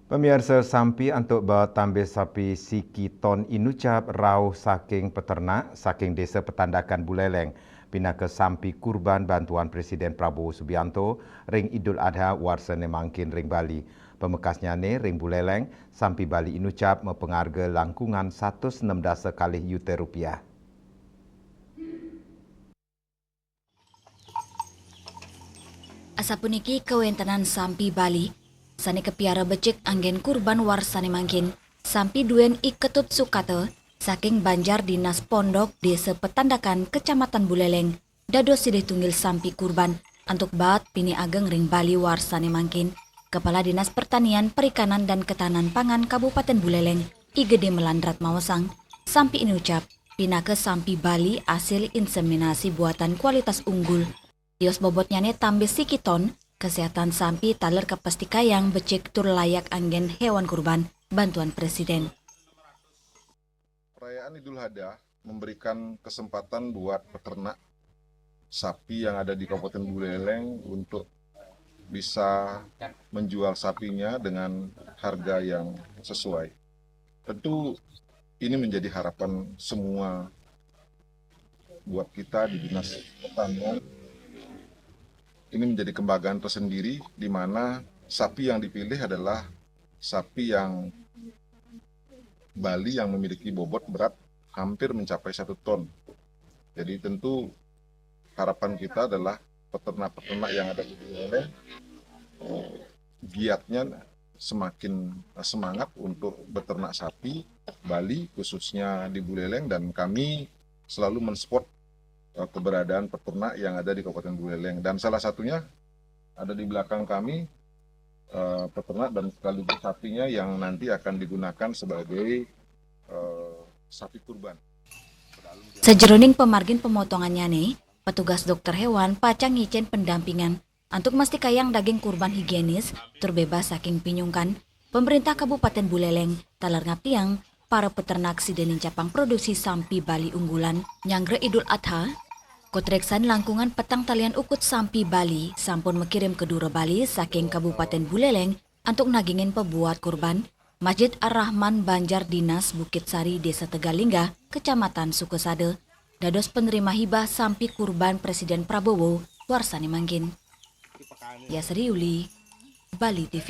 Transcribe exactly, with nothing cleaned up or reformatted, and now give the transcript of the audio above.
Pamiarsa, sampi antuk baat tambih sapi siki ton inucap rauh saking peternak saking Desa Petandakan Buleleng pinaka sampi kurban bantuan Presiden Prabowo Subianto ring Idul Adha warsane mangkin ring Bali. Pamekasnyane ring Buleleng, sampi Bali inucap mapangarga langkungan satus enem dasa kalih yuta rupiah. Asapuniki kawentenan sampi Bali sane kapiara becik anggen kurban warsane mangkin, sampi duen I Ketut Sukata saking Banjar Dinas Pondok, Desa Petandakan, Kecamatan Buleleng, dados silih tunggil sampi kurban antuk baat pinih ageng ring Bali warsane mangkin. Kepala Dinas Pertanian, Perikanan, dan Ketahanan Pangan Kabupaten Buleleng, I Gede Melandrat maosang, sampi inucap pinaka sampi Bali asil inseminasi buatan kualitas unggul. Tios bobotnyane tambih siki ton, kesehatan sampi taler kapastikayang becik tur layak anggen hewan kurban bantuan Presiden. Perayaan Idul Adha memberikan kesempatan buat peternak sapi yang ada di Kabupaten Buleleng untuk bisa menjual sapinya dengan harga yang sesuai. Tentu ini menjadi harapan semua buat kita di Dinas Pertanian. Ini menjadi kebanggaan tersendiri, di mana sapi yang dipilih adalah sapi yang Bali yang memiliki bobot berat hampir mencapai satu ton. Jadi, tentu harapan kita adalah peternak-peternak yang ada di Buleleng, eh, giatnya semakin, eh, semangat untuk beternak sapi Bali, khususnya di Buleleng, dan kami selalu mensupport, eh, keberadaan peternak yang ada di Kabupaten Buleleng. Dan salah satunya ada di belakang kami, eh, peternak dan sekaligus sapinya yang nanti akan digunakan sebagai, eh, sapi kurban. Sajeroning pamargin pemotongannyane, petugas dokter hewan pacang ngicen pendampingan antuk mastikayang daging kurban higienis tur bebas saking pinyungkan. Pemerintah Kabupaten Buleleng taler ngaptiang para peternak sida nincapang produksi sampi Bali unggulan nyanggra Idul Adha. Kotreksan langkungan petang talian ukut sampi Bali sampun makirim ka dura Bali saking Kabupaten Buleleng antuk nagingin pabuat kurban Masjid Ar-Rahman, Banjar Dinas, Bukit Sari, Desa Tegalinggah, Kecamatan Sukasada, dados penerima hibah sampi kurban Presiden Prabowo warsane mangkin. Yasri Uli, Bali T V.